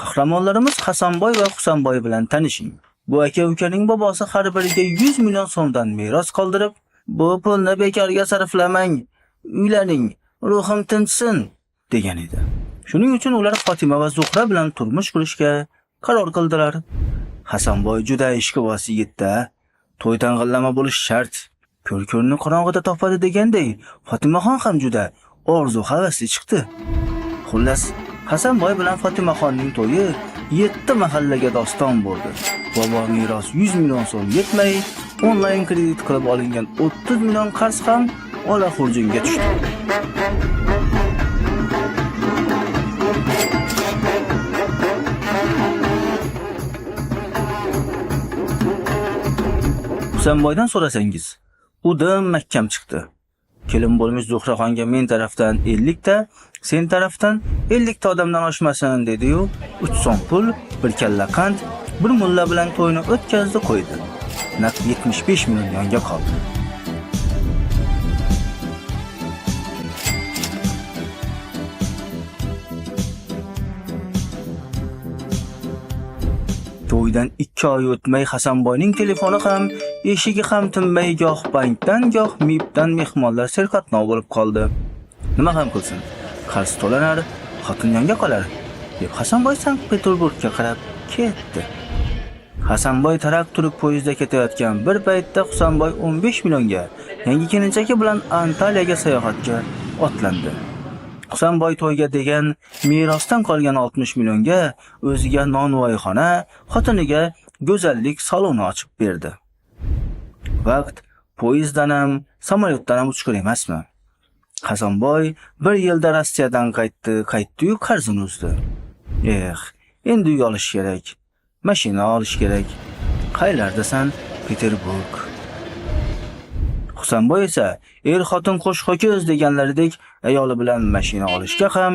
Qahramonlarimiz Hasanboy va Husanboy bilan tanishing. Bu aka-ukaning bobosi har biriga 100 million so'mdan meros qoldirib, "Bu pulni bekorga sarflamang, uylaning, ruhim tinchsin" degan edi. Shuning uchun ular Fotima va Zuhra bilan turmush qurishga qaror qildilar. Hasanboy juda ishqiboz yigit-da. To'y tang'illama bo'lish shart. Ko'r-ko'rni qorong'ida topadi deganday, Fotimaxon ham juda orzu havasli chiqdi. Xullas, Hasanboy bilan Fotimaxonning to'yi 7 mahallaga doston bo'ldi. Bobo meros 100 million so'm yetmay, onlayn kredit qilib olingan 30 million qarz ham ola xurjunga tushdi. Husanboydan so'rasangiz, u dim mahkam chiqdi. Kelin bo'lmish Zuhraxonga men tarafdan 50 ta, sen tarafdan 50 ta odamdan oshmasin dedi-yu, 3 so'm pul, bir kalla qand, bir mulla bilan to'yni o'tkazdi qo'ydi. Naq 75 million yonga qoldi. To'ydan 2 oy o'tmay Hasanboyning telefoni ham, eshigi ham tinmay goh bankdan, goh MIBdan mehmonlar serqatnov bo'lib qoldi. Nima ham qilsin? Qarz to'lanar, xotin yonga qolar, deb Hasanboy Sankt-Peterburgga qarab ketdi. Hasanboy tarak turib poyezdda ketayotgan bir paytda Husanboy 15 millionga yangi kelinchagi bilan Antaliyaga sayohatga otlandi. Husanboy to'yga degan merosdan qolgan 60 millionga o'ziga nonvoyxona, xotiniga go'zallik saloni ochib berdi. Vaqt poyezddan ham, samolyotdan ham uchqur emasmi? Hasanboy bir yilda Rossiyadan qaytdi, qaytdi-yu qarzini uzdi. Eh, endi uy olish kerak, mashina olish kerak. Qaylardasan? Peterburg. Husanboy esa er-xotin qo'sh ho'kiz deganlaridek ayoli bilan mashina olishga ham,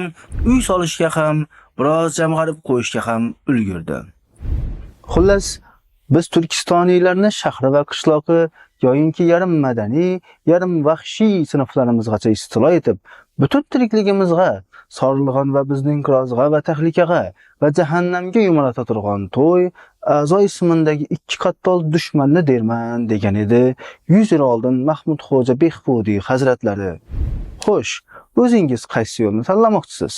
uy solishga ham, biroz jamg'arib qo'yishga ham ulgurdi. Xullas, biz turkistoniylarni shahri va qishloqi yoyinki yarim madaniy, yarim vahshiy sinflarimizgacha istilo etib, butun tirikligimizga sorilgan va bizning inqirozga va tahlikaga va jahannamga yumalata turgan to'y a'zo ismindagi ikki qattol dushmanni derman degan edi 100 yil oldin Mahmud Xo'ja Behbudiy hazratlari. Xo'sh, o'zingiz qaysi yo'lni tanlamoqchisiz?